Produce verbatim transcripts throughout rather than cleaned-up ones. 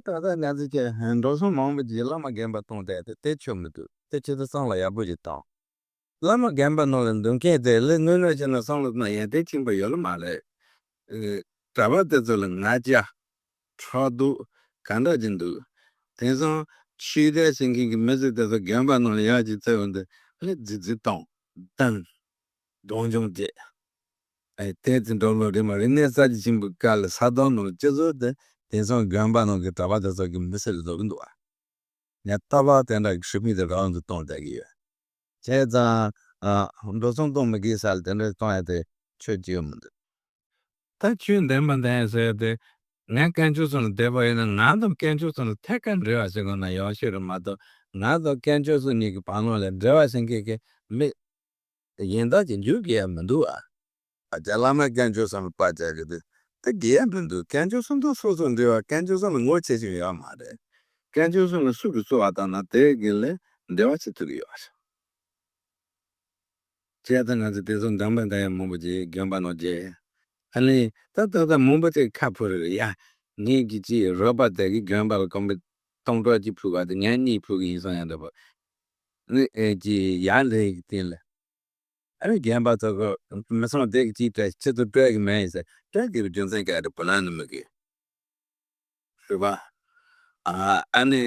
ད་ལྟ་ང་ཚོ་ཀྱི་འགྲོ་སོང་མང་པོ་ཅིག་བླ་མ་རྒན་པ་གཏོང་བསྡད་དེ་དེ་ཆོ་མི་འདུག་དེ་ཆེད་དུ་བསམ་བློ་ཡག་པོ་ཞིག་བཏང་། བླ་མ་རྒན་པ་ནང་ལ་འདུག་མཁན་དེ་ལས་དངོས་གནས་བྱས་ན་བསམ་བློ་བཏང་ཡོན་ཏན་ཆེན་པོ་ཡོད་ལ་མ་རེད། གྲྭ་པ་དེ་ཚོ་ལ་ང་རྒྱལ། ཕྲག་དོག་ག་འདྲ་ཅིག་འདུག་དེང་སང་ཆོས་དད་བྱེད་མཁན་གྱི་མི་ཚེ་དེ་ཚོ་རྒན་པ་ནང་ལ་ཡག་ཅིག་བཙལ་བ་འདི་ལས་རྫི་རྫི་བཏང་བཏང་། གདོང་མཆོང་བྱེད། ཨེ་དེ་ཚོ་འགྲོ་ལོ་རེད་མ་རེད། གནས་ས་ཅིག་ཆེན་པོའི་བཀའ་ལ་ས་དོང་ནང་ལ་སྤྱི་ཚོགས་དེ་དེང་སང་རྒན་པ་ནང་གི་གྲྭ་པ་དེ་ཚོ་གི་མི་ཚེ་ལ་བཟོ་གི་འདུག་བ། ངས་ལྟ་བ་དེ་འདྲ་གི་ཧྲི་མི་དེ་རང་དུ་གཏོང་བསྡད་ཀྱི་ཡོད། བྱས་ཙང་། ཨ། འགྲོ་སོང་གཏོང་མི་དགོས་ས་ལ་དེ་འདྲ་གཏོང་ཡ་དེ་ཆོས་ཅི་ཡོད་མི་འདུག་ད་ཆོས་བདེན་པ་བདེན་ཟེར་ཏེ། ང་དཀོན་མཆོག་གསུམ་ལ་དད་པ་ཡོད་ན་ང་དང་དཀོན་མཆོག་གསུམ་ལ་ཐད་ཀར་འབྲེལ་བ་ཞིག་དགོས་ན་ཡག་ཤོས་རེད་མ་གཏོགས། ང་དང་དཀོན་མཆོག་གསུམ་གཉིས་ཀྱི་བར་ལོགས་ལ་འབྲེལ་བ་ཞིག་གི་གི་མི་གཞན་དག་ཅིག་འཇུག་གི་ཡ་མི་འདུག་ཨ། ཨ་ཅག་བླ་མ་དཀོན་མཆོག་གསུམ་ལ་དཔའ་བྱ་གི་དུས་དེ་དགེ་ཡ་མི་འདུག་དཀོན་མཆོག་གསུམ་དང་སོ་སོ་འབྲེལ་བ་དཀོན་མཆོག་གསུམ་ལ་ངོ་ཆེ་ཞིག་ཡོད་མ་རེད། དཀོན་མཆོག་གསུམ་ལ་སུ་གིས་གསོལ་བ་བཏབ་ན་དེ་གི་ལས་འབྲེལ་བ་ཆེ་ཐུབ་ཀྱི་ཡོད་རེད། བྱས་ཙང་ང་ཚོ་དེ་ཚོ་འདང་པ་འདང་ཡ་མང་པོ་ཅིག་རྒན་པ་ནང་བརྗེ། ཨ་ནི་ད་ད་ད་མང་པོ་ཅིག་ཁ་ཕོ་རེ་རེ་ཡ། ངེད་ཀྱི་ཅིག་རོགས་པ་དེ་གི་རྒན་པ་ལ་གོམ་པ་སྟོང་ཕྲག་གཅིག་ཕུལ་བ་དེ་ངས་གཉིས་ཕུལ་གི་ཡིན་བསམ་ཡ་འདྲ་པོ། ནི་ཨེ་ཅིག་ཡར་འདྲེན་གི་སྟེང་ལ། ཨ་ནི་རྒན་པ་ཚོ་གི་མི་ཚང་དེ་གི་ཅིག་སྤྲད་ཁྱེད་ཚོ་སྤྲད་གི་མེད་ཡིན་ཟེར་སྤྲད་དགོས་པའི་རྒྱུ་མཚན་ག་རེ་བུ་ལ་ནི་མི་དགོས། རེད་པ། ཨ་ཨ་ནི།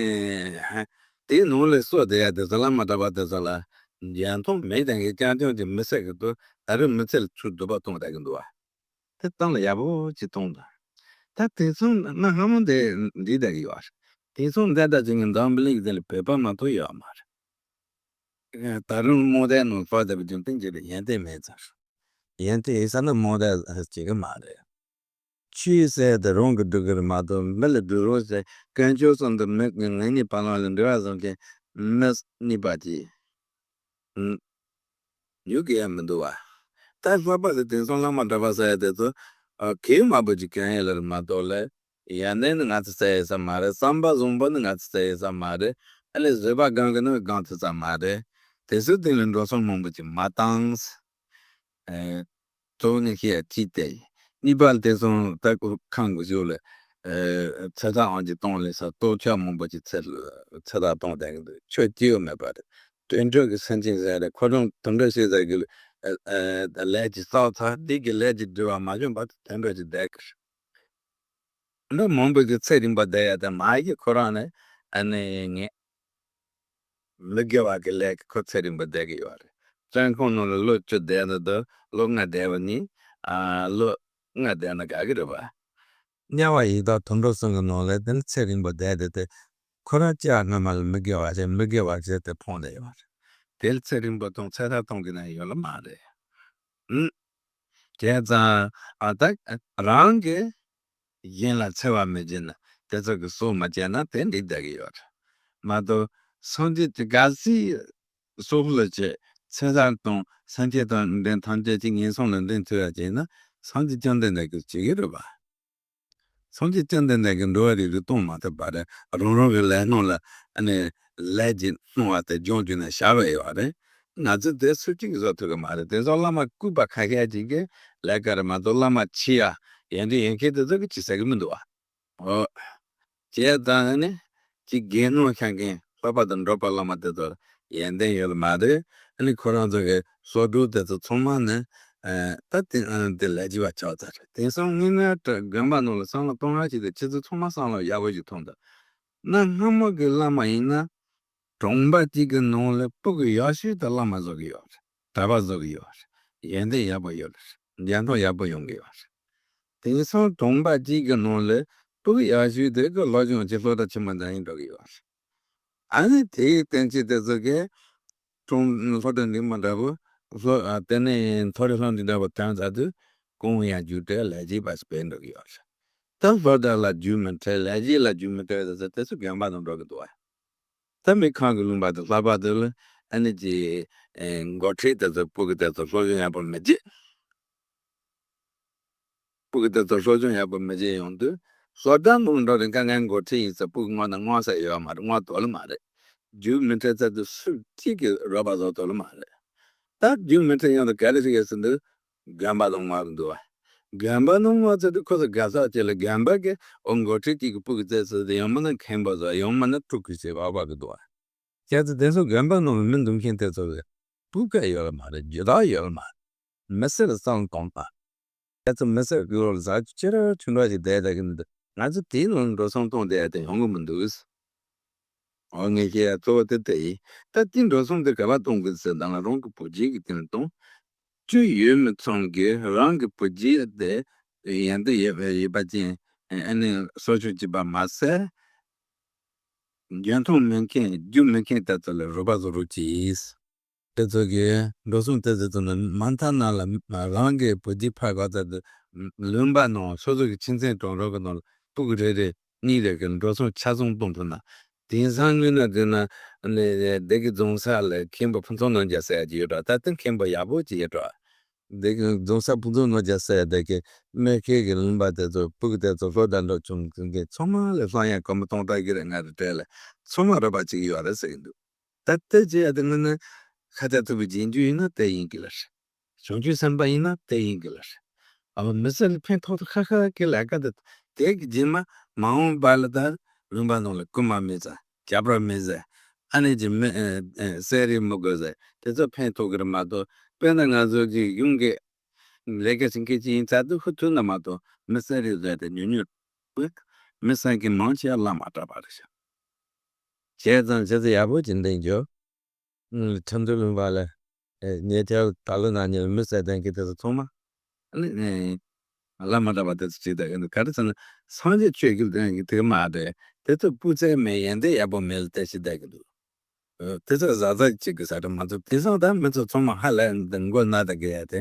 དེའི་ནང་ལ་སོ་དེ་ཡ་དེ་ཚོ་བླ་མ་གྲྭ་པ་དེ་ཚོ་ལ་ཡང་མཐོང་མེད་དང་གི་རྐྱང་རྐྱང་དེ་མི་སེར་གི་དུ་ད་རུང་མི་ཚེ་ལ་ཚུར་སྡུག་པ་གཏོང་བསྡད་གི་འདུག་བ། དེ་གཏམ་ལ་ཡག་པོ་ཅིག་གཏོང་དང་། ད་དེང་སང་གནའ་སྔ་མོ་འདི་འདི་བསྡད་གི་ཡོད་རེད། དེང་སང་འདི་ལྟ་ཅིག་ངས་འཛམ་བུ་གླིང་འདི་ལ་བོད་པ་མ་གཏོགས་ཡོད་མ་རེད། ད་རུང་རྨོངས་དད་ནང་ལྷོད་བསྡད་པའི་རྒྱུ་མཚན་གྱིས་ཡོན་ཏན་མེད་ཙང་། ཡོན་ཏན་ཡིན་ས་ནི་རྨོངས་དད་བྱེད་གི་མ་རེད། ཆོས་ཟེར་དེ་རང་གིས་སྒྲུབ་གི་རེད་མ་གཏོགས་མི་ལ་སྒྲུབ་རོགས་ཟེར་དཀོན་མཆོག་གསུམ་དུ་མི་ངེད་གཉིས་བར་ལ་འབྲེལ་བ་བཟུང་མཁན་མི་གཉིས་པ་གྱིས། ཨུམ། ཡོད་གི་ཡ་མི་འདུག་བ། ད་ལྷག་པར་དུ་དེང་སང་བླ་མ་གྲྭ་པ་ཟེར་ཡ་དེ་ཚོ། ཨ། གལ་མང་པོ་ཅིག་གྱོན་ཡས་ལ་རེད་མ་གཏོགས་ལས། ཡོན་ཏན་ནི་ང་ཚོ་བཙལ་ཡས་ས་མ་རེད། བསམ་པ་བཟང་པོ་ནི་ང་ཚོ་བཙལ་ཡས་ས་མ་རེད། ཨ་ལས་བཟོད་པ་སྒང་གི་ནི་སྒང་ཐུབ་ས་མ་རེད། དེ་ཚོའི་སྟེང་ལ་འགྲོ་སོང་མང་པོ་ཅིག་མ་བཏང་། ཨེ། གཙོ་བོ་ནི་ཤེས་ཡ་ཅིག་སྟེ། གཉིས་པ་ལ་དེང་སང་ད་ཁང་གི་ཞོར་ལ། ཨེ། ཚེ་ཐར་དབང་གིས་གཏོང་ལེ་ས་ལྟོ་ཆས་མང་པོ་ཅིག་ཚེ་ཚེ་ཐར་གཏོང་བསྡད་གི་འདུག་ཆོས་ཅི་ཡང་མེད་པ་རེད། དོན་གྲུབ་ཀྱི་སེམས་ཅན་ཟེར་རེད། ཁོ་རང་དོན་གྲུབ་ཤེས་ཟེར་གི། ཨེ། ཨེ། ལས་ཀྱི་བསགས་ཚར་འདི་གི་ལས་ཀྱི་སྒྲིབ་པ་མ་བྱུང་བར་དུ་དོན་གྲུབ་ཀྱི་བསྡད་གི་རེད། འདི་མང་པོ་གི་ཚེ་རིང་པོ་བསྡད་ཡ་དེ་མ་གི་ཁོ་རང་ནི་ཨ་ནི་ངས་མི་དགེ་བ་གི་ལས་ཀྱི་ཁོ་ཚེ་རིང་པོ་བསྡད་གི་ཡོད་རེད། བཙོན་ཁང་ནང་ལ་ལོ་བཅུ་བསྡད་ན་དང་ལོ་ལྔ་བསྡད་པ་ནི། ཨ། ལོ་ལྔ་བསྡད་ན་དགའ་གི་རེད་པ། དམྱལ་བ་ཡི་དྭགས་དུད་འགྲོ་གསུམ་གི་ནང་ལ་དེ་ནི་ཚེ་རིང་པོ་བསྡད་དེ་དེ། ཁོ་རང་སྐྱེ་བ་སྔ་མ་ལ་མི་དགེ་བ་བྱས་མི་དགེ་བ་བྱས་ཏེ་ཕོངས་ནས་ཡོད་རེད། དེ་ལ་ཚེ་རིང་པོ་དང་ཚེ་ཐར་གཏོང་གི་ན་ཡོད་ལ་མ་རེད། ཨུམ། བྱས་ཙང་ཨ་ད་རང་གིས་གཞན་ལ་འཚེ་བ་མི་བྱེད་ན་དེ་ཚོ་གི་སྲོག་མ་བཅད་ན་དེ་འགྲིག་བསྡད་ཀྱི་ཡོད་རེད། མ་གཏོགས་སངས་རྒྱས་ཀྱི་གལ་སྲིད་སྲོག་བླུ་བྱས་ཚེ་ཐར་དང་སངས་རྒྱས་དང་འདྲེན་ཐམས་ཅད་ཀྱི་ངན་སོང་ལ་འདྲེན་ཐུབ་ཡ་བྱས་ན་སངས་རྒྱས་བཅོམ་ལྡན་འདས་ཀྱིས་བྱེད་ཀྱི་རེད་པ། སངས་རྒྱས་བཅོམ་ལྡན་འདས་ཀྱིས་འགྲོ་བ་རིགས་དྲུག་གཏོང་མ་ཐུབ་པ་རེད། རང་རང་གི་ལས་སྣང་ལ་ཨ་ནི་ལས་ཀྱི་སྣང་བ་དེ་སྦྱོང་བརྒྱུད་ནས་བཞག་པ་ཡོད་རེད། ང་ཚོས་དེ་སུ་གཅིག་གིས་བཟོ་ཐུབ་ཀྱི་མ་རེད། དེ་ཚོ་བླ་མ་སྐུ་པ་ཁ་ཤས་ཅིག་གིས་ལས་ཀ་རེད་མ་གཏོགས་བླ་མ་ཆེ་ཡ་ཡོན་ཏན་ཡོད་མཁན་དེ་ཚོ་གིས་ཅི་ཟེར་གི་མི་འདུག་བ། འོ། བྱས་ཙང་ནི། ཅིག་དགེ་སྣང་ཤར་མཁན་ལྷག་པར་དུ་འབྲོག་པ་བླ་མ་དེ་ཚོར་ཡོན་ཏན་ཡོད་ལ་མ་རེད། ཨ་ནི་ཁོ་རང་ཚོ་གི་སློབ་ཕྲུག་དེ་ཚོ་ཚང་མ་ནི། ཨ། ད་དེ་ཨ་དེ་ལས་བྱེད་པ་ཆགས་ཚར་རེད། དེང་སང་དངོས་གནས་དྲ་དགོན་པ་ནང་ལ་བསམ་བློ་གཏོང་ར་ཞིག་དེ་ཁྱེད་ཚོ་ཚང་མ་བསམ་བློ་ཡག་པོ་ཞིག་ཐོངས་དང་། གནའ་སྔ་མོ་གི་བླ་མ་ཡིན་ན། གྲོང་པ་གཅིག་གི་ནང་ལ་སྤུ་གུ་ཡག་ཤོས་དེ་བླ་མ་བཟོ་གི་ཡོད་རེད། གྲྭ་པ་བཟོ་གི་ཡོད་རེད། ཡོན་ཏན་ཡག་པོ་ཡོད་རེད། འཇོན་ཐང་ཡག་པོ་ཡོང་གི་ཡོད་རེད། དེང་སང་གྲོང་པ་གཅིག་གི་ནང་ལ་སྤུ་གུ་ཡག་ཤོས་དེ་གི་སློབ་སྦྱོང་བྱེད་སློབ་གྲྭ་ཆེན་མོ་འདྲ་ཡིན་འགྲོ་གི་ཡོད་རེད། ཨ་ནི་དེའི་སྟེང་ཆེད་དེ་ཚོ་གི་ཀྲུང་སློབ་གྲྭ་འདི་མ་འདྲ་བོ། སློབ་ཨ་དེ་ནས་མཐོ་རིམ་སློབ་འབྲིང་འདྲ་བོ་བཏང་ཚར་དུས་གང་ཡང་རྒྱུགས་སྤྲོད་ལས་བྱེད་པ་སྤེལ་འགྲོ་གི་ཡོད་རེད། ད་སློབ་གྲྭ་ལ་རྒྱུགས་མི་སྤྲོད་ལས་བྱེད་ལ་རྒྱུགས་མི་སྤྲོད་དེ་ཚོ་དེ་ཚོ་དགོན་པ་དང་འགྲོ་གི་འདུག་བ། ད་མི་ཁང་གི་ལུང་པ་དང་ལྷག་པར་དུ་ལ་ཨ་ནི་ཀྱི་ཨེ་འགོ་ཁྲིད་དེ་ཚོ་སྤུ་གུ་དེ་ཚོ་སློབ་སྦྱོང་ཡག་པོ་མི་བྱེད། སྤུ་གུ་དེ་ཚོ་སློབ་སྦྱོང་ཡག་པོ་མི་བྱེད་ཡོང་དུས་སློབ་གྲྭ་ནང་འགྲོ་རིང་ཀ་ངའི་འགོ་ཁྲིད་ཡིན་ཟེར་སྤུ་གུ་སྔོན་ན་མངོན་གསལ་ཡོད་མ་རེད། མངོན་དོགས་ལ་མ་རེད། རྒྱུགས་མི་སྤྲད་ཚར་དུས་སུ་གཅིག་གིས་རོགས་པ་བཟོ་དོ་ལ་མ་རེད། ད་རྒྱུགས་མི་སྤྲད་ཡོང་དུས་ག་རེ་ཟེར་གི་ཟེར་དུས་དགོན་པ་དང་མངོན་གི་འདུག་བ། དགོན་པ་ནང་མ་ཚད་དུ་ཁོ་ཚོ་དགའ་ས་ཅིག་ལ་དགོན་པ་གི་འོ་འགོ་ཁྲིད་ཅིག་གི་སྤུ་གུ་བཙལ་ཚུལ་དེ་ཡང་མིན་ན་མཁན་པོ་ཚོ་ཡང་མིན་ན་ཕྲུ་གུ་ཞིག་བ་བ་གི་འདུག་བ། ཁྱེད་ཚོ་དེ་ཚོ་དགོན་པ་ནང་མི་འདུག་མཁན་དེ་ཚོ་ལ་སྤུས་ཀ་ཡོད་ལ་མ་རེད། རྒྱུ་དག་ཡོད་ལ་མ་རེད། མི་སེར་གསང་གཏོང་པ། ཁྱེད་ཚོ་མི་སེར་གི་རོགས་ཟ་རྒྱུ་ཅི་ར་ཆུང་ར་ཞིག་བསྡད་བསྡད་གི་འདུག་ང་ཚོ་དེའི་ནང་འགྲོ་སོང་གཏོང་བསྡད་དེ་ཡོང་གི་མི་འདུག་འོ་ངས་བཤད་ཡ་གཙོ་བོ་དེ་དེ་ཡིན། ད་དེ་འགྲོ་སོང་དེ་ག་པར་གཏོང་དགོས་ཟེར་དང་ལ་རང་གི་བུ་རྒྱུད་ཀྱི་དེ་ལ་གཏོང་། བཅུ་ཡོད་མི་ཚང་གི་རང་གི་བུ་རྒྱུད་དེ་ཡན་དེ་ཡོད་པ་ཡོད་པ་ཅན་ཨ་ནི་གསོ་སྐྱོང་བྱེད་པ་མ་ཟད། འཇོན་ཐང་མེད་མཁན་རྒྱུ་མེད་མཁན་དེ་ཚོ་ལ་རོགས་པ་བཟོ་རོགས་གྱིས། དེ་ཚོ་གི་འགྲོ་སོང་དེ་ཚོ་ཚོ་ནི་མ་མཐའ་ན་ལ་རང་གི་བུ་རྒྱུད་ཕར་ག་ཚད་དུ་ལུང་པ་ནང་སོ་སོ་གི་ཁྱིམ་མཚེས་གྲོང་རོགས་གི་ནང་ལ་སྤུ་གུ་རེ་རེ་གཉིས་རེ་གི་འགྲོ་སོང་ཆ་ཚང་གཏོང་ཐུབ་ན། དེང་སང་དངོས་གནས་བསྡུར་ན་ནི་སྡེ་དགེ་རྫོང་གསར་ལ་མཁན་པོ་ཕུན་ཚོགས་རྣམ་རྒྱལ་ཟེར་ཡ་ཅིག་ཡོད་འགྲོ། ད་ལྟ་མཁན་པོ་ཡག་པོ་ཅིག་ཡོད་འགྲོ། སྡེ་དགེ་རྫོང་གསར་ཕུན་ཚོགས་རྣམ་རྒྱལ་ཟེར་ཡ་དེ་གི་མི་ཁེ་གི་ལུང་པ་དེ་ཚོ་སྤུ་གུ་དེ་ཚོ་ལྷོ་དང་འགྲོ་ཆུང་གི་ཚང་མ་ལས་སློང་ཡ་གོ་མི་གཏོང་ད་གི་རེད། ང་རེ་གྲས་ལ་ཚང་མ་རོགས་པ་ཅིག་ཡོད་རེད་ཟེར་གི་འདུག་ད་ལྟ་ཅི་ཡ་དེ་ངོས་ནས་ཁ་གཏད་ཐུབ་པའི་རྗེས་འཇུག་ཡིན་ན་དེ་ཡིན་གི་ལ་རེད། བྱང་ཆུབ་སེམས་དཔའ་ཡིན་ན་དེ་ཡིན་གི་ལ་རེད། ཨ་མི་སེར་ལ་ཕན་ཐོགས་ཐུབ་ཁ་ཁ་གི་ལས་ཀ་དེ་དེ་གི་རྗེས་མ་མ་འོངས་པ་ལ་ད་ལུང་པ་ནང་ལ་རྐུན་མ་མེད་ཟེར་རྒྱབ་ར་མེད་ཟེར་ཨ་ནི་ཅི་མི་ཨེ་ཨེ་གསོད་རེས་མི་དགོས་ཟེར་དེ་ཚོ་ཕན་ཐོགས་གི་རེད་མ་གཏོགས། དཔེར་ན་ང་ཚོ་གི་གཞུང་གི་ལས་ཀ་བྱེད་མཁན་ཅིག་ཡིན་ཚར་དུས་ཁོ་ཐུག་ན་མ་གཏོགས་མི་གསོད་རེས་ཟེར་དེ་ཉུང་ཉུང་། མི་གསོད་མཁན་མང་ཆེ་བ་བླ་མ་གྲྭ་པ་རེད་ཤག་བྱས་ཙང་བྱས་ཙང་ཡག་པོ་ཅིག་འདེང་རྒྱུ། ཨུམ། ཁྲིན་ཏུའུ་ལུང་པ་ལ་ཨེ་ཉེ་ཆར་ད་ལོ་ནང་ཉིན་མི་གསོད་མཁན་གྱི་དེ་ཚོ་ཚང་མ་ཨ་ནི་ཨེ་བླ་མ་གྲྭ་པ་དེ་ཚོ་བྲིས་བསྡད་ཀྱི་འདུག་ག་རེ་ཟེར་ན་སངས་རྒྱས་ཆོས་ཀྱི་ལྡན་གྱི་དེ་མ་རེད། དེ་ཚོ་སྤུས་ཚད་མེད། ཡོན་ཏན་ཡག་པོ་མེད་ལ་བལྟས་ཤིག་བསྡད་ཀྱི་འདུག་ཨ། དེ་ཚོ་གཟབ་གཟབ་བྱེད་དགོས་ས་རེད་མ་གཏོགས། དེང་སང་ད་མི་ཚོ་ཚང་མ་ཧ་ལས་འདི་མགོ་ན་བསྡད་ཀྱི་ཡ་དེ།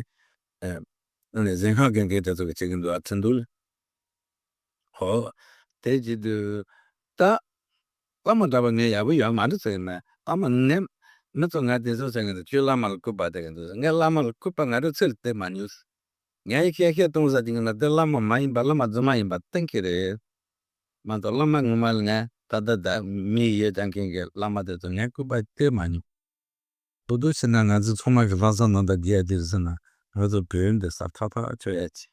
ཨ་ནི་གཟན་ཤམ་གྱོན་མཁན་དེ་ཚོ་གིས་བྱེད་ཀྱི་འདུག་ཨ། ཁྲིན་ཏུའུ་ལ། ཧོ། དེ་བྱེད་དུས་ད་བླ་མ་གྲྭ་པ་ངས་ཡག་པོ་ཡོད་མ་རེད་ཟེར་གྱི་མེད། བླ་མ་ངས་མི་ཚོ་ང་དེ་ཚོ་ཟེར་གྱི་འདུག་ཁྱོད་བླ་མ་ལ་སྐུར་པ་བསྟན་གྱི་འདུག་ངས་བླ་མ་ལ་སྐུར་པ་ང་རང་ཚུར་བསྟན་མ་མྱོང་། ངས་བཤད་བཤད་གཏོང་ས་དེ་གི་ན་དེ་བླ་མ་མ་ཡིན་པ་བླ་མ་རྫུན་མ་ཡིན་པ་གཏན་འཁེལ་རེད། མ་གཏོགས་བླ་མ་ངོ་མ་ལ་ངས་ད་ལྟ་ད་མི་ཡོད་ཀྱང་མཁན་གྱི་བླ་མ་དེ་ཚོ་ངས་སྐུར་པ་སྟེར་མ་མྱོང་། དོ་དོ་བྱས་ན་ང་ཚོ་ཚང་མ་གི་ལྷག་བསམ་རྣམ་དག་དགོས་ཡ་དེ་རེད་ཟེར་ན། ང་ཚོ་བོད་ཡིག་འདི་ཟབ་ཐག་ཐག་ཆོད་ཡ་ཅིག་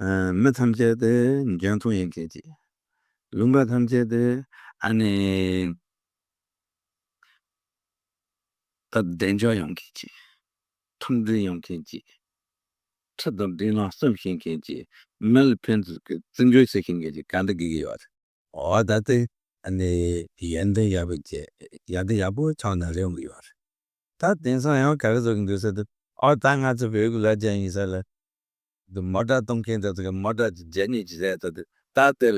ཨ། མི་ཐམས་ཅད་དེ་འཇོན་ཐང་ཡོད་མཁན་ཅིག་ལུང་པ་ཐམས་ཅད་དེ་ཨ་ནི་ད་གདེང་འཇོག་ཡོང་མཁན་ཅིག་མཐུན་སྒྲིལ་ཡོང་མཁན་ཅིག་ཁྲིམས་དང་སྒྲིག་ལམ་སྲུང་ཤེས་མཁན་ཅིག་མི་ལ་ཕན་ཚུན་གྱི་བརྩི་འཇོག་བྱེད་ཤེས་མཁན་ཅིག་ག་འདྲ་དགོས་ཀྱི་ཡོད་རེད། འོ་ད་དེ་ཨ་ནི་ཡོན་ཏན་ཡག་པོ་བྱས། ཡོན་ཏན་ཡག་པོ་ཆགས་ན་རེ་ཡོང་གི་ཡོད་རེད། ད་དེང་སང་ཡང་ག་རེ་བཟོ་གི་འདུག་ཟེར་དུས། ཨོ་ད་ང་ཚོ་བོད་ཀྱི་ལ་རྒྱ་ཡིན་ས་ལ། འདི་མོ་ཊ་གཏོང་མཁན་དེ་ཚོ་གི་མོ་ཊ་ཅིག་རྒྱ་ཉིད་ཅིག་ཟེར་ད་དུས་ད་དེ་ལ་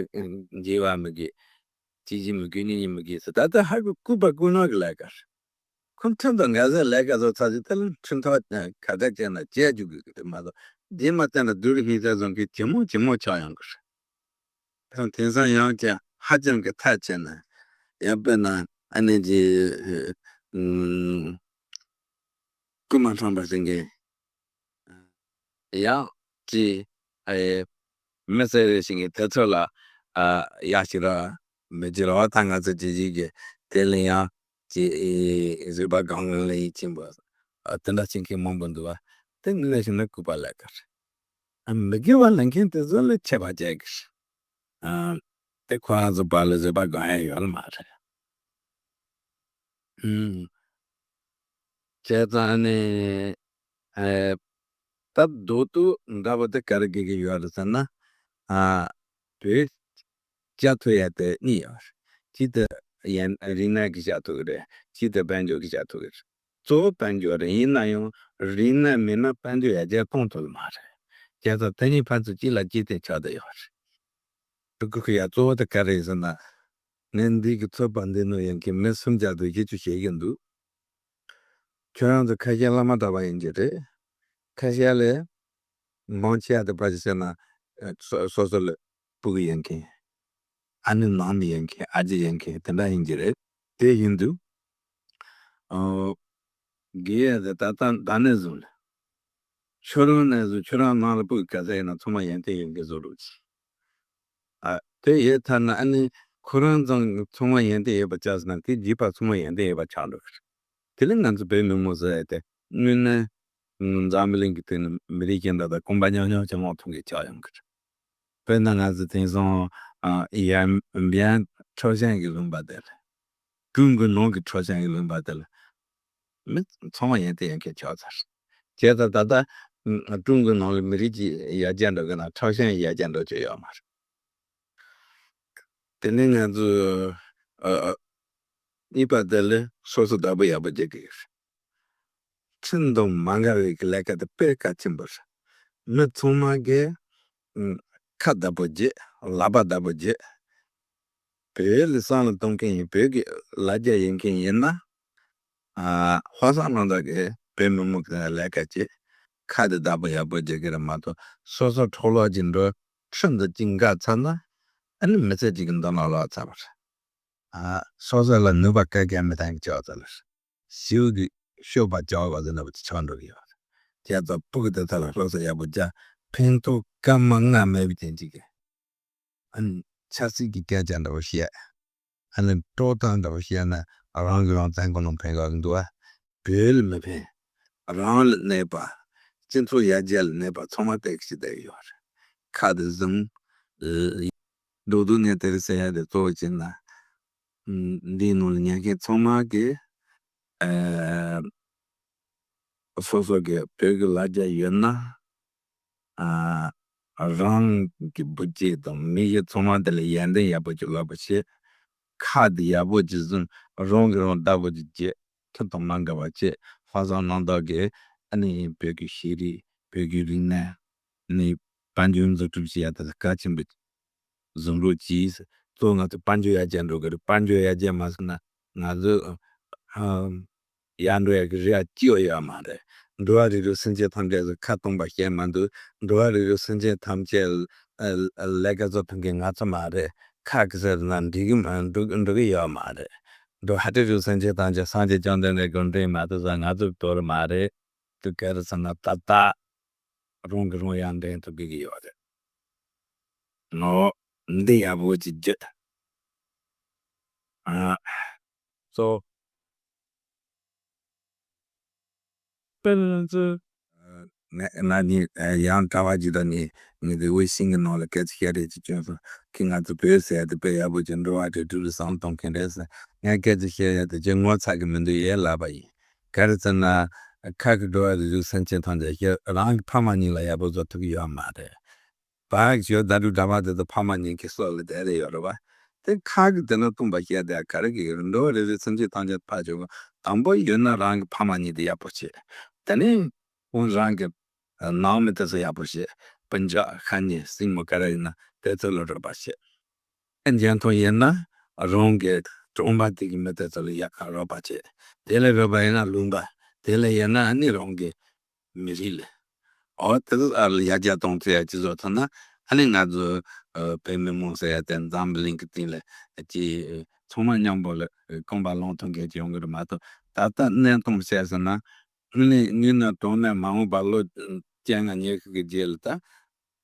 འཇིགས་པ་མི་དགོས། ཅི་ཞིག་མི་དགོས་ནི་ཡིན་མི་དགོས་ཟེར། ད་ལྟ་ཧ་གི་སྐུར་པ་སྐུར་ནོ་གི་ལས་ཀ་རེད། ཁོ་ཁྲིམས་དང་འགལ་སའི་ལས་ཀ་བཟོ་ཚར་རྗེས་དེ་ལ་ཁྲིམས་ཐག་ག་འདྲ་བཅད་ན་བཅད་རྒྱུ་དགོས་ཀྱི་རེད་མ་གཏོགས། རྗེས་མ་བསྟན་ལ་སྡུག་རུ་སྙིང་རྗེ་བཟུང་མཁན་ཇེ་མང་ཇེ་མང་ཆགས་ཡོང་གི་རེད། ད་དེང་སང་ཡང་ཀྱང་ཧ་ཅང་གི་ཐག་བཅད་ན། ཡང་དཔེར་ན་ཨ་ནེ་ཅིག་ཨུམ། རྐུན་མ་འཕྲོག་པ་ཟེར་མཁན། ཡང་ཅིག་ཨེ། མི་གསོད་རེས་བྱེད་མཁན་དེ་ཚོ་ལ་ཨ། ཡག་ཞིག་ར་མི་འགྱུར་བ་དང་། ང་ཚོ་ཅིག་ཅིག་གི་དེ་ལ་ཡང་ཅིག་ཨེ། བཟོད་པ་སྒོམ་ལ་ཡིད་ཆེས་པོ། ཨ། དེ་འདྲ་བྱེད་མཁན་མང་པོ་འདུག་བ། དེ་ངོས་ནས་བྱས་ན་སྐུར་པ་ལས་ཀ་རེད། ཨ། མི་དགེ་བ་ལས་མཁན་དེ་ཚོ་ལ་ཆད་པ་བཅད་དགོས། ཨ། དེ་ཁོ་རང་ཚོ་བར་ལ་བཟོད་པ་སྒོམ་ཡ་ཡོད་ལ་མ་རེད། ཨུམ། བྱས་ཙང་ནི། ཨེ། ད་མདོར་བསྡུས་འདྲ་པོ་དེ་ག་རེ་དགོས་ཀྱི་ཡོད་རེད་ཟེར་ན། ཨ། བོད་བསྐྱབ་ཐུབ་ཡ་དེ་གཉིས་ཡོད་རེད། གཅིག་དེ་ཡན་རིག་གནས་ཀྱིས་བསྐྱབ་ཐུབ་ཀྱི་རེད། གཅིག་དེ་དཔལ་འབྱོར་གྱིས་བསྐྱབ་ཐུབ་ཀྱི་རེད། གཙོ་བོ་དཔལ་འབྱོར་རེད། ཡིན་ན་ཡང་རིག་གནས་མེད་ན་དཔལ་འབྱོར་ཡར་རྒྱས་གཏོང་ཐུབ་ཀྱི་མ་རེད། བྱས་ཙང་དེ་གཉིས་ཕན་ཚུན་གཅིག་ལ་གཅིག་བརྟེན་ཆགས་བསྡད་ཡོད་རེད། ཕྲུ་གུ་ཁོ་ཡ་གཙོ་བོ་དེ་ག་རེ་ཡིན་ཟེར་ན། ངས་འདི་གི་ཚོད་དཔག་འདི་ནང་ཡོད་མཁན་མི་སུམ་བརྒྱ་དང་བཞི་བཅུ་ཞིག་ཡིན་འདུག་ཁྱོད་རང་ཚོ་ཁ་ཤས་བླ་མ་གྲྭ་པ་ཡིན་གྱི་རེད། ཁ་ཤས་ལས་མང་ཆེ་བ་དེ་ཕལ་ཆེར་བཤད་ན་སོ་སོ་ལ་སྤུ་གུ་ཡོད་མཁན། ཨ་ནེ་ནང་མི་ཡོད་མཁན། ཨ་ཅེ་ཡོད་མཁན་དེ་འདྲ་ཡིན་གྱི་རེད། དེ་ཡིན་དུས། ཨོ། དགེ་ཡ་དེ་ད་ལྟ་ད་ནས་བཟུང་ལ། ཁྱོད་རང་ནས་བཟུང་ཁྱོད་རང་ནང་ལ་སྤུ་གུ་ག་ཚད་ཡིན་ན་ཚང་མ་ཡོན་ཏན་ཡོད་མཁན་བཟོ་རོགས་གྱིས། ཨ། དེ་ཡོད་ཐལ་ན་ཨ་ནི་ཁོ་རང་ཚང་ཚང་མ་ཡོན་ཏན་ཡོད་པ་ཆགས་སོང་ན་དེ་རྗེས་ཕར་ཚང་མ་ཡོན་ཏན་ཡོད་པ་ཆགས་འགྲོ་གི་རེད། དེ་ལས་ང་ཚོ་བོད་མི་མང་ཟེར་ཡ་དེ་དངོས་གནས་ འཛམ་བུ་གླིང་གི་སྟེང་ནས་མི་རིགས་གཞན་དག་དང་གོམ་པ་མཉམ་མཉམ་ཅིག་སློང་ཐུབ་མཁན་ཆགས་ཡོང་གི་རེད། དཔེར་ན་ང་ཚོ་དེང་སང་ཡན་ཡན་ཁྲའོ་ཞན་གྱི་ལུང་པ་དེ་ལ། ཀྲུང་གོའི་ནང་གི་ཁྲའོ་ཞན་གྱི་ལུང་པ་དེ་ལ་མི་ཚང་མ་ཡན་ཏན་ཡོད་མཁན་ཆགས་ཚར། བྱས་ཙང་ད་ལྟ་ཀྲུང་གོའི་ནང་ལ་མི་རིགས་ཀྱི་ཡར་རྒྱས་འགྲོ་གི་ན་ཁྲའོ་ཞན་ཡར་རྒྱས་འགྲོ་རྒྱུ་ཡོད་མ་རེད། དེ་ནས་ང་ཚོས་ཨ་ཨ་གཉིས་པ་དེ་ལ་སོ་སོ་བདག་པོ་ཡག་པོ་བྱེད་དགོས་ཡོད་རེད། ཁྲིམས་དང་མ་འགལ་བའི་གི་ལས་ཀ་དེ་དཔེ་གལ་ཆེན་པོ་རེད། མི་ཚང་མ་གིས་ཨ་ཁ་བདག་པོ་བྱེད། ལག་པ་བདག་པོ་བྱེད། བོད་ལ་བསམ་བློ་གཏོང་མཁན་ཡིན། བོད་ཀྱི་ལ་རྒྱ་ཡིན་མཁན་ཡིན་ན། ཨ་ཧོར་གསར་རྣམ་དག་གིས་བོད་མི་མང་གི་ལས་ཀ་བྱེད། ཁ་དེ་བདག་པོ་ཡག་པོ་བྱེད་ཀྱི་རེད་མ་གཏོགས། སོ་སོ་འཕྲོ་བརླག་ཅིག་འགྲོ། ཁྲིམས་དང་ཅིག་འགལ་ཚར་ན། ཨ་ནི་མི་ཚེ་གཅིག་གི་མདུན་ལམ་བརླག་ཚར་བ་རེད། ཨ་སོ་སོ་ལ་ནུས་པ་ག་གེ་མེད་མཁན་གྱི་ཆགས་ཚར་ལ། ཞིའུ་གི་གཤོག་པ་བཅག་པ་ཟེར་ན་བ་ཆགས་འགྲོ་གི་ཡོད་རེད། བྱས་ཙང་ཕྲུ་གུ་དེ་དག་ལ་སློབ་གསོ་ཡག་པོ་བྱ། ཕན་ཐོགས་སྐར་མ་ལྔ་མེད་པའི་དོན་གཅིག་གི། ཨ་ནི་ཆབ་སྲིད་ཀྱི་སྐད་ཆ་འདྲ་བོ་བཤད། ཨ་ནི་དཀྲོག་གཏམ་འདྲ་བོ་བཤད་ན་རང་གིས་རང་བཙན་སྒོ་ནས་ཕན་གི་འདུག་ཨ། བོད་ལ་མི་ཕན། རང་ལ་གནོད་པ། སྤྱི་ཚོགས་ཡར་རྒྱས་ལ་གནོད་པ་ཚང་མ་སྤེལ་གྱི་བསྡད་ཡོད་རེད། ཁ་དེ་བཟུང་། ཨ་རྡོག་རྡོག་ནས་དེ་རེད་ཟེར་ཡ་དེ་གཙོ་བོ་བྱས་ན། ཨ་འདིའི་ནང་ལ་ཉན་མཁན་ཚང་མ་གིས་ཨ་སོ་སོ་གི་བོད་ཀྱི་ལ་རྒྱ་ཡོད་ན། ཨ་རང་གི་བུ་སྐྱེས་དང་མི་གཞི་ཚང་མ་དེ་ལ་ཡོན་ཏན་ཡག་པོ་ཅིག་སློབ་པ་བྱེད། ཁ་དེ་ཡག་པོ་ཅིག་བཟུང་། རང་གིས་རང་བདག་པོ་ཅིག་བྱེད། ཁྲིམས་དང་མ་འགལ་བ་བྱེད། ཧོར་གསར་རྣམ་དག་གིས་ཨ་ནི་བོད་ཀྱི་ཤེས་རིག་བོད་ཀྱི་རིག་གནས་ནི་དཔལ་འབྱོར་འཛུགས་སྐྲུན་བྱེད་ཡ་དེ་ལ་གལ་ཆེན་པོ་བཟུང་རོགས་གྱིས། གཙོ་བོ་ང་ཚོ་དཔལ་འབྱོར་ཡར་རྒྱས་འགྲོ་གི་རེད། དཔལ་འབྱོར་ཡར་རྒྱས་མ་སོང་ན་ང་ཚོ་ཨ་ཡར་འགྲོ་ཡ་གི་རེ་བ་ཅི་ཡང་ཡོད་མ་རེད། འགྲོ་བ་རིགས་དྲུག་སེམས་ཅན་ཐམས་ཅད་ལ་ཁ་སྟོང་པ་བཤད་མ་འདུག་འགྲོ་བ་རིགས་དྲུག་སེམས་ཅན་ཐམས་ཅད་ལ་ལས་ཀ་བཟོ་ཐུབ་མཁན་ང་ཚོ་མ་རེད། ཁ་གི་ཟེར་ན་འགྲིག་གི་མ་འགྲོ་འགྲོ་གི་ཡོད་མ་རེད། འགྲོ་བ་རིགས་དྲུག་སེམས་ཅན་ཐམས་ཅད་སངས་རྒྱས་བཅོམ་ལྡན་འདས་ཀྱིས་འདྲེན་མ་ཐུབ་ས་ང་ཚོ་དོར་མ་རེད། དུ་ག་རེ་ཟེར་ན་ད་ལྟ་རང་གིས་རང་ཡང་འདྲེན་ཐུབ་ཀྱི་ཡོད་རེད། ནོ། འདི་ཡག་པོ་ཅིག་བརྗོད། ཨ། སོ། དཔེར་ན་ང་ཚོ། ང་ང་ནི་ཡང་གྲྭ་བ་ཅིག་དང་ནི་ངེད་ཀྱི་ཝེ་ཤིང་གི་ནང་ལ་སྐད་ཆ་བཤད་རེས་ཅིག་བྱུང་སོང་། ཁྱེད་ང་ཚོ་བོད་ཟེར་ཡ་དེ་དཔེ་ཡག་པོ་ཅིག་འགྲོ་བ་རིགས་དྲུག་ལ་བསམ་བློ་གཏོང་མཁན་རེད་ཟེར། ངས་སྐད་ཆ་བཤད་ཡ་དེ་ཅིག་ངོ་ཚ་གི་མི་འདུག་ཡས་ལབ་པ་ཡིན། ག་རེ་ཟེར་ན། ཁ་གི་འགྲོ་བ་རིགས་དྲུག་སེམས་ཅན་ཐམས་ཅད་ཁྱེད་རང་གི་ཕ་མ་གཉིས་ལ་ཡག་པོ་བཟོ་ཐུབ་ཀྱི་ཡོད་མ་རེད། ཕར་ཞོག་ད་དུང་གྲྭ་པ་དེ་ཚོ་ཕ་མ་གཉིས་ཀྱི་སྲོག་ལ་བསྡད་རེ་ཡོད་རེད་པ། དེ་ཁ་གི་དེ་ན་སྟོང་པ་བཤད་དེ་ག་རེ་གི་ཡོད་རེད། འགྲོ་བ་རིགས་དྲུག་སེམས་ཅན་ཐམས་ཅད་ཕར་ཞོག་དང་པོ་ཡོད་ན་རང་གི་ཕ་མ་གཉིས་དེ་ཡག་པོ་བྱེད། དེ་ནས་ཁོང་རང་གི་ནང་མི་དེ་ཚོ་ཡག་པོ་བྱེད། སྤུན་ཀྱག་ཤ་ཉེ་སྲིང་མོ་ག་རེ་ཡིན་ན་དེ་ཚོ་ལ་རོགས་པ་བྱེད། ཨ་འཇོན་ཐང་ཡིན་ན་རང་གི་གྲོང་པ་དེ་གི་མི་དེ་ཚོ་ལ་ཡག་ག་རོགས་པ་བྱེད། དེ་ལས་རོགས་པ་ཡིན་ན་ལུང་པ། དེ་ལས་ཡིན་ན་ཨ་ནི་རང་གི་མི་རིགས་ལ། འོ་དེ་ཚོ་ཨ་ལ་ཡར་རྒྱས་གཏོང་ཐུབ་ཡ་ཅིག་བཟོ་ཐུབ་ན་ཨ་ནི་ང་ཚོ་ཨ་བོད་མི་མང་ཟེར་ཡ་དེ་འཛམ་བུ་གླིང་གི་སྟེང་ལ་ཅིག་ཚང་མ་མཉམ་པོ་ལ་གོམ་པ་སློང་ཐུབ་མཁན་ཅིག་ཡོང་གི་རེད་མ་གཏོགས། ད་ལྟ་གནས་སྟངས་བཤད་ཟེར་ན་དངོས་གནས་དངོས་གནས་དྲང་གནས་མ་འོངས་པ་ལོ་བཅོ་ལྔ་ཉི་ཤུ་གི་རྗེས་ལ་ད།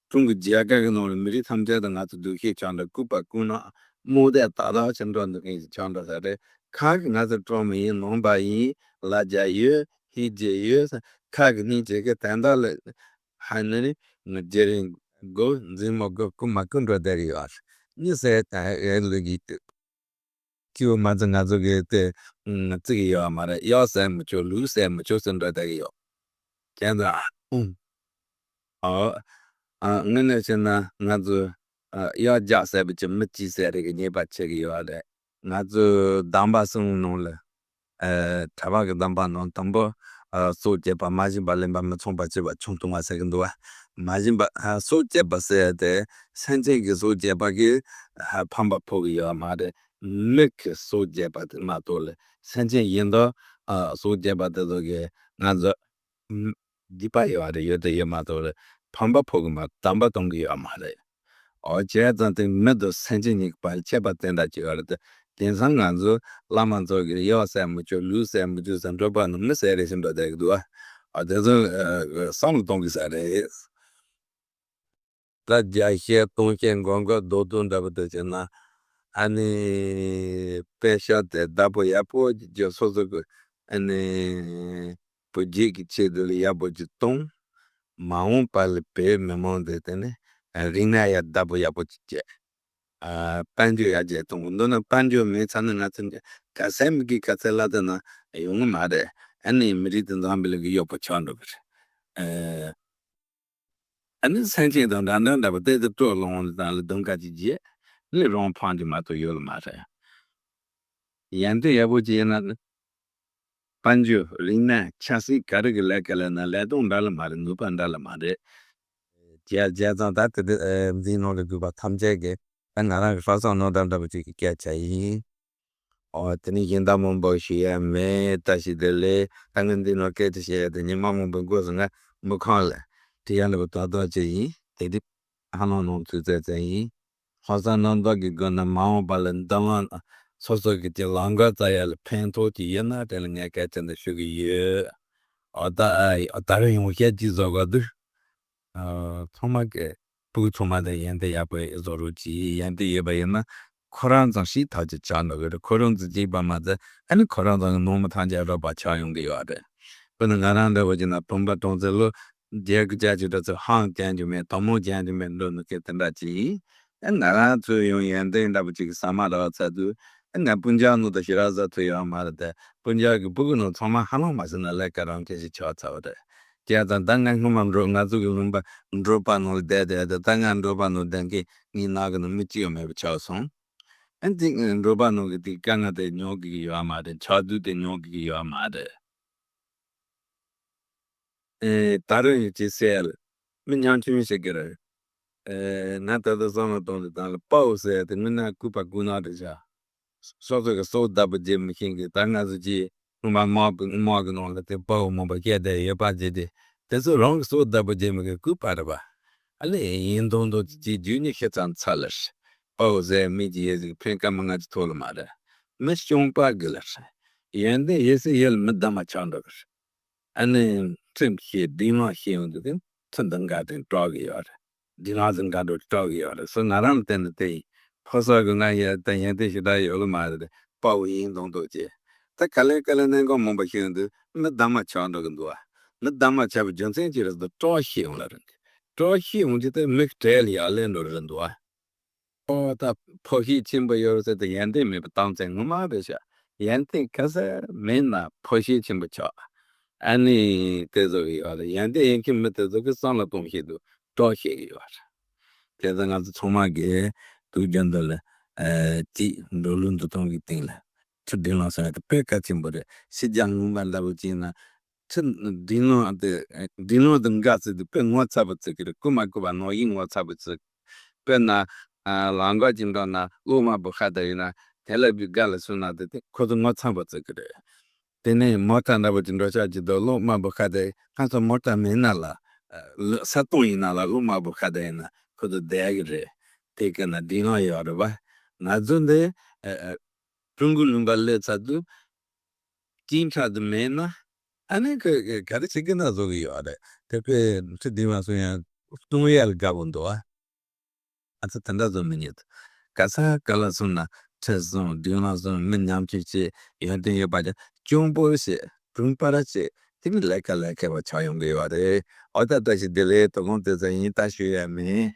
ཀྲུང་གོ་རྒྱལ་ཁབ་ཀྱི་ནང་ལ་མི་རིགས་ཐམས་ཅད་དང་ང་ཚོ་འདུ་ཤེས་ཆགས་འདྲ། སྐུད་པ་ཀུན་ནས་རྨོངས་དད་ཏག་ཏག་ཅིག་འགྲོ་འདུག་མཁན་ཞིག་ཆགས་འགྲོ་ས་རེད། ཁ་གིས་ང་ཚོ་ཀྲུང་མི་ཡིན་ནང་པ་ཡིན། ལ་རྒྱ་ཡོད། ཧི་རྗེ་ཡོད། ཁ་གིས་སྙིང་རྗེ་གི་དོན་དག་ལ་ཧ་ནི་ནི་ང་རྒྱ་རིང་དགོས་འཛིང་མོ་དགོས་རྐུ་མ་རྐུ་འགྲོ་བསྡད་ཀྱི་ཡོད། གཉིས་ཟེར་ད་ཨེ་ལུག་གི་སྐྱིད་པོ་མ་ཚད་ང་ཚོ་གི་དེ་ཨུམ་བརྩི་གི་ཡོད་མ་རེད། གཡག་བསད་མི་ཆོག་ལུག་བསད་མི་ཆོག་ཟེར་འགྲོ་བསྡད་ཀྱི་ཡོད། ཁྱེད་ཚོ་ཨ་ཨུམ། ཨོ། ཨ་དངོས་གནས་བྱས་ན་ང་ཚོ་ཨ་གཡག་བརྒྱ་བསད་པ་ཅིག་མི་གཅིག་བསད་རེད་གི་ཉེས་པ་ཆེ་གི་ཡོད་རེད། ང་ཚོ་གདམས་པ་གསུམ་ནང་ལ་ཨ་གྲྭ་པ་གི་གདམས་པ་ནང་དང་པོ་ཨ་སྲོག་བཅད་པ། མ་བྱིན་པ། ལེན་པ་མི་ཚངས་པར་སྤྱོད་པ། ཆང་འཐུང་བ་ཟེར་གི་འདུག་བ། མ་བྱིན་པ་ཨ་སྲོག་བཅད་པ་ཟེར་ཏེ་སེམས་ཅན་གྱི་སྲོག་བཅད་པ་གིས་ཨ་ཕན་པ་ཕོག་གི་ཡོད་མ་རེད། མི་གི་སྲོག་བཅད་པ་དེ་མ་གཏོགས་ལ་སེམས་ཅན་གཞན་དག་ཨ་སྲོག་བཅད་པ་དེ་ཚོ་གིས་ང་ཚོ་ཨུམ་སྡིག་པ་ཡོད་རེད། ཡོད་དེ་ཡོད་མ་གཏོགས་ལ་ཕན་པ་ཕོག་གི་མ་དམ་པ་གཏོང་གི་ཡོད་མ་རེད། འོ་བྱས་ཙང་དེ་མི་དང་སེམས་ཅན་གཉིས་ཀྱི་བར་ཁྱད་པར་དེ་འདྲ་ཅིག་ཡོད་རེད་དེ། དེང་སང་ང་ཚོ་བླ་མ་ཚོ་གིས་གཡག་བསད་མི་ཆོག་ལུག་བསད་མི་ཆོག་ཟེར་འགྲོ་བ་ནི་མི་བསད་རེས་ཤིག་འགྲོ་བསྡད་ཀྱི་འདུག་ཨ། འོ་དེ་ཚོ་ཨ་བསམ་བློ་གཏོང་དགོས་ས་རེད། ད་བརྒྱ་བཤད་སྟོང་བཤད་མགོ་མགོ་རྡོག་རྡོག་འདྲ་པོ་དེ་བྱས་ན་ཨ་ནི་དཔེ་ཤག་དེ་བདག་པོ་ཡག་པོ་ཅིག་སོ་སོ་གི་ཨ་ནི་ བུ་རྒྱུད་ཀྱི་ཆེད་དུ་ལ་ཡག་པོ་ཅིག་གཏོང་། མ་འོངས་པ་ལ་བོད་མི་མང་དེ་དེ་ནི་རིག་གནས་ཡ་བདག་པོ་ཡག་པོ་ཅིག་བྱས། ཨ། དཔལ་འབྱོར་ཡར་རྒྱས་གཏོང་དགོས། མདོར་ན་དཔལ་འབྱོར་མེད་ཚར་ན་ང་ཚོ་ག་ཚད་མི་དགོས་ག་ཚད་ལ་དེ་ན་ཡོང་གི་མ་རེད། ཨ་ནི་མི་རིགས་དེ་འཛམ་བུ་གླིང་གི་གཡོག་པོ་ཆགས་འགྲོ་གི་རེད། ཨ། ཨ་ནི་སེམས་ཅན་དང་འདྲ་འདྲ་འདྲ་པོ་དེ་དེ་སྤྲོ་ལོང་དང་ལ་གདོང་ཁ་ཅིག་རྗེས་ནི་རང་ཕངས་ཀྱི་མ་གཏོགས་ཡོད་ལ་མ་རེད། ཡོན་ཏན་ཡག་པོ་ཅིག་ཡིན་ན་ནི་དཔལ་འབྱོར་རིག་གནས་ཆབ་སྲིད་ག་རེ་གི་ལས་ཀ་ལས་ན་ལས་སྟངས་འདྲ་ལ་མ་རེད། ནུས་པ་འདྲ་ལ་མ་རེད། བྱས་བྱས་ཙང་ད་དེ་དེ་འཛིན་ནང་ལ་དགོས་པ་ཐམས་ཅད་ཀྱི་ད་ང་རང་གི་ཧྲ་སང་ནོར་འདྲ་འདྲ་པོ་ཅིག་གི་སྐད་ཆ་ཡིན། ཨོ། དེ་ནི་གཞན་དག་མང་པོ་ཞུ་ཡ་མེད། བཀྲ་ཤིས་བདེ་ལེགས། ད་ངས་འདི་ནང་སྐད་ཆ་བཤད་ཡ་དེ་ཉི་མ་མང་པོའི་འགོ་སུ་ང་མི་ཁང་ལ་དྲི་ཡ་ལ་བུ་ཏག་ཏག་ཅིག་ཡིན། དེ་དེ་ཧ་ལམ་ནང་ཚུད་ཙེ་ཙེ་ཡིན། ཧོ་ས་རྣམ་དག་གི་སྒོ་ནས་མ་འོངས་པ་ལ་འདི་ལ་སོ་སོ་གི་ཅིག་ལམ་ཁ་བཙལ་ཡ་ལ་ཕན་ཐོགས་ཅིག་ཡོད་ན་དེ་ལ་ངས་སྐད་ཆ་འདི་ཞུ་གི་ཡོད། ཨོ་ད་ཨ་ད་རུང་ཡང་བཤད་ཅིག་བཟོ་ག་འདུག་ཨ། ཚང་མ་གི་ཕྲུ་གུ་ཚང་མ་དེ་ཡོན་ཏན་ཡག་པོ་བཟོ་རོགས་གྱིས། ཡོན་ཏན་ཡོད་པ་ཡིན་ན་ཁོ་རང་ཚང་ཞིག་ཐག་གཅོད་བྱ་འདོད་གི་རེད། ཁོ་རང་ཚོ་གཅིག་པ་མ་ཚད་ཨ་ནི་ཁོ་རང་ཚང་གི་ནང་མི་ཐམས་ཅད་རོགས་པ་ཆགས་ཡོང་གི་ཡོད་རེད། དཔེར་ན་ང་རང་འདྲ་བོ་བྱས་ན་བུམ་པ་གྲོང་ཚོའི་ལོ་བརྒྱད་དགུ་བརྒྱད་ཅུ་འདྲ་ཚོ་ཧང་ཅན་གྱི་མེད། དོག་མོ་ཅན་གྱི་མེད་འགྲོ་ནི་སྐད་དེ་འདྲ་ཅིག་ཡིན། ཨ་ང་རང་ཚོ་ཡང་ཡོན་ཏན་འདྲ་པོ་ཅིག་གི་ཟ་མ་རག་ཚར་དུས་ཨ་ང་སྤུན་ཀྱག་ནང་དུ་ཞེ་དྲག་ཟ་ཐུབ་ཡོད་མ་རེད་དེ། སྤུན་ཀྱག་གི་ཕྲུ་གུ་ནང་ཚང་མ་ཧ་ལམ་མ་ཟིན་ན་ལས་ཀ་རང་མཁན་ཞིག་ཆགས་ཚར་བ་རེད། བྱས་ཙང་ད་ང་སྔོན་མ་འབྲོག་ང་ཚོ་གི་ལུང་པ་འབྲོག་པ་ནང་ལ་བསྡད་བསྡད་དེ་ད་ང་འབྲོག་པ་ནང་བསྡད་མཁན་ངའི་ནང་གི་ནང་མི་གཅིག་ཡང་མེད་པ་ཆགས་སོང་། ཨ་འདི་འབྲོག་པ་ནང་གི་དེ་དཀའ་ངལ་དེ་མྱོང་གི་ཡོད་མ་རེད། ཆགས་སྡུག་དེ་མྱོང་གི་ཡོད་མ་རེད། ཨེ་ད་རུང་ཡོད་ཅེས་ཟེར་ཡ་ལ་མི་ཉམ་ཆུང་ཞིག་གི་རེད། ཨེ་ང་ད་ལྟ་བསམ་བློ་གཏོང་དུས་ད་ལ་དཔའ་བོ་ཟེར་ཡ་དེ་དངོས་གནས་ལྐུགས་པ་ལྐུགས་ནག་རེད་བཞག་སོ་སོ་གི་སྲོག་བདག་པོ་བྱེད་མི་ཤེས་མཁན་ད་ང་ཚོ་ཅིག་ལུང་པ་དམག་དམག་གི་ནང་ལ་དེ་དཔའ་བོ་མང་པོ་སྐད་བསྡད་ཡོད་པ་བྱས་ཏེ་དེ་ཚོ་རང་གི་སྲོག་བདག་པོ་བྱེད་མི་དགོས་ལྐུགས་པ་རེད་པ། ཨ་ལས་ཡིན་མདོག་མདོག་ཅིག་རྒྱུ་ནི་ཤི་ཙམ་ཚར་ལ་རེད། དཔའ་བོ་ཟེར་མི་ཅིག་ཡོད་ཟིག་ཕན་སྐར་མ་ལྔ་ཅིག་ཐོག་ལ་མ་རེད། མི་སྐྱོན་པ་དགོས་ལ་རེད། ཡོན་ཏན་ཡོད་ས་ཡོད་ལ་མི་གདམ་མ་ཆགས་འགྲོ་གི་རེད། ཨ་ནི་ཁྲིམས་ཤེས་སྒྲིག་ལམ་ཤེས་ཡོང་དུས་དེ་ཚོ་འདི་འགའ་དེ་སྐྲག་གི་ཡོད་རེད། སྒྲིག་ལམ་ཚོ་འགའ་འགྲོ་སྐྲག་གི་ཡོད་རེད། སོ་ང་རང་ལ་བརྟེན་ནས་དེ་ཡིན། ཕོ་གསར་གི་ང་ཡ་ད་ཡོན་ཏན་ཞེ་དྲག་ཡོད་ལ་མ་རེད། དཔའ་བོ་ཡིན་མདོག་མདོག་བྱས། ད་ག་ལེ་ག་ལེ་གནད་འགག་མང་པོ་ཤེས་ཡོང་དུས་མི་གདམ་མ་ཆགས་འགྲོ་གི་འདུག་ཨ། མི་གདམ་མ་ཆགས་པའི་རྒྱུ་མཚན་ཅི་རེད་ཟེར་སྐྲག་ཤེས་ཡོང་ལ་རེད། སྐྲག་ཤེས་ཡོང་དུས་དེ་མི་གྲལ་ལ་ཡར་ལེན་འགྲོ་རེད་འདུག་ཨ། ཨོ་ད་ཕོ་ཤེད་ཆེན་པོ་ཡོད་རེད་ཟེར་ཏེ་ཡོན་ཏན་མེད་པའི་རྟགས་མཚན་ངོ་མ་རེད་ཤག་ཡོན་ཏན་ག་ས་མེད་ན་ཕོ་ཤེད་ཆེན་པོ་ཆགས། ཨ་ནི་དེ་ཚོ་གི་ཡོད་རེད། ཡོན་ཏན་ཡོད་མཁན་མི་དེ་ཚོ་གི་བསམ་བློ་གཏོང་ཤེས་འདུག་སྐྲག་ཤེས་ཀྱི་ཡོད་རེད། དེ་ཚོ་ང་ཚོ་ཚང་མ་གིས་དུས་རྒྱུན་དུ་ལ་ཨ་ཅིག་འགྲོ་ལུགས་འདུག་སྟངས་ཀྱི་སྟེང་ལ་ཁྲིམས་སྒྲིག་ལམ་ཟེར་བ་དེ་དཔེ་གལ་ཆེན་པོ་རེད། ཕྱི་རྒྱལ་ལུང་པ་འདྲ་པོ་ཅིག་ན། ཁྲིམས་སྒྲིག་ལམ་དེ་སྒྲིག་ལམ་དེ་འགལ་ཚུལ་དེ་དཔེ་ངོ་ཚ་པོ་བརྩི་གི་རེད། རྐུ་མ་རྐུ་བ་ནང་བཞིན་ངོ་ཚ་པོ་བརྩི། དཔེར་ན་ཨ་ལམ་ཁ་ཅིག་འགྲོ་ན་གློག་དམར་པོ་ཤར་བསྡད་ཡོད་ན་དེ་ལ་བུ་དགའ་ལ་སུན་ན་དེ་དེ་ཁོ་ཚོ་ངོ་ཚ་པོ་བརྩི་གི་རེད། དེ་ནས་མོ་ཊ་འདྲ་པོ་ཅིག་འགྲོ་ཤག་ཅིག་འདུག་གློག་དམར་པོ་ཤར་བསྡད་ཁ་སང་མོ་ཊ་མེད་ན་ལ་ས་སྟོང་ཡིན་ན་ལ་གློག་དམར་པོ་ཤར་བསྡད་ཡིན་ན་ཁོ་ཚོ་བསྡད་གི་རེད། དེ་གི་ན་སྒྲིག་ལམ་ཡོད་རེད་པ། ང་ཚོ་འདི་ཀྲུང་གོའི་ལུང་པ་སླེབས་ཚར་དུས། སྐྱིན་ཁྲ་དུ་མེད་ན། ཨ་ནི་ག་ག་རེ་བྱེད་ཀྱི་ན་བཟོ་གི་ཡོད་རེད། དེ་དཔེ་ཁྲི་བདེ་བ་སོང་ཡང་སྟོང་ཡ་ལ་དགའ་བོ་འདུག་ཨ། ཨ་ཚ་དེ་འདྲ་བཟོ་མི་ཉན། ག་ས་ག་ལ་སོང་ན་ཁྲི་སོང་སྒྲིག་ལམ་སོང་མི་ཉམས་ཆུང་བྱེད་ཡོན་ཏན་ཡོད་པ་ཅིག་སྐྱོན་པོ་བྱེད་དྲུང་པར་བྱེད་དེ་ནི་ལས་ཀ་ལས་མཁས་པ་ཆགས་ཡོང་གི་ཡོད་རེད། ཨོ་ད་ད་ཞིག་བདེ་ལེགས། དོ་དགོང་དེ་ཚོ་ཡིན་ད་ཞུ་ཡ་མེད།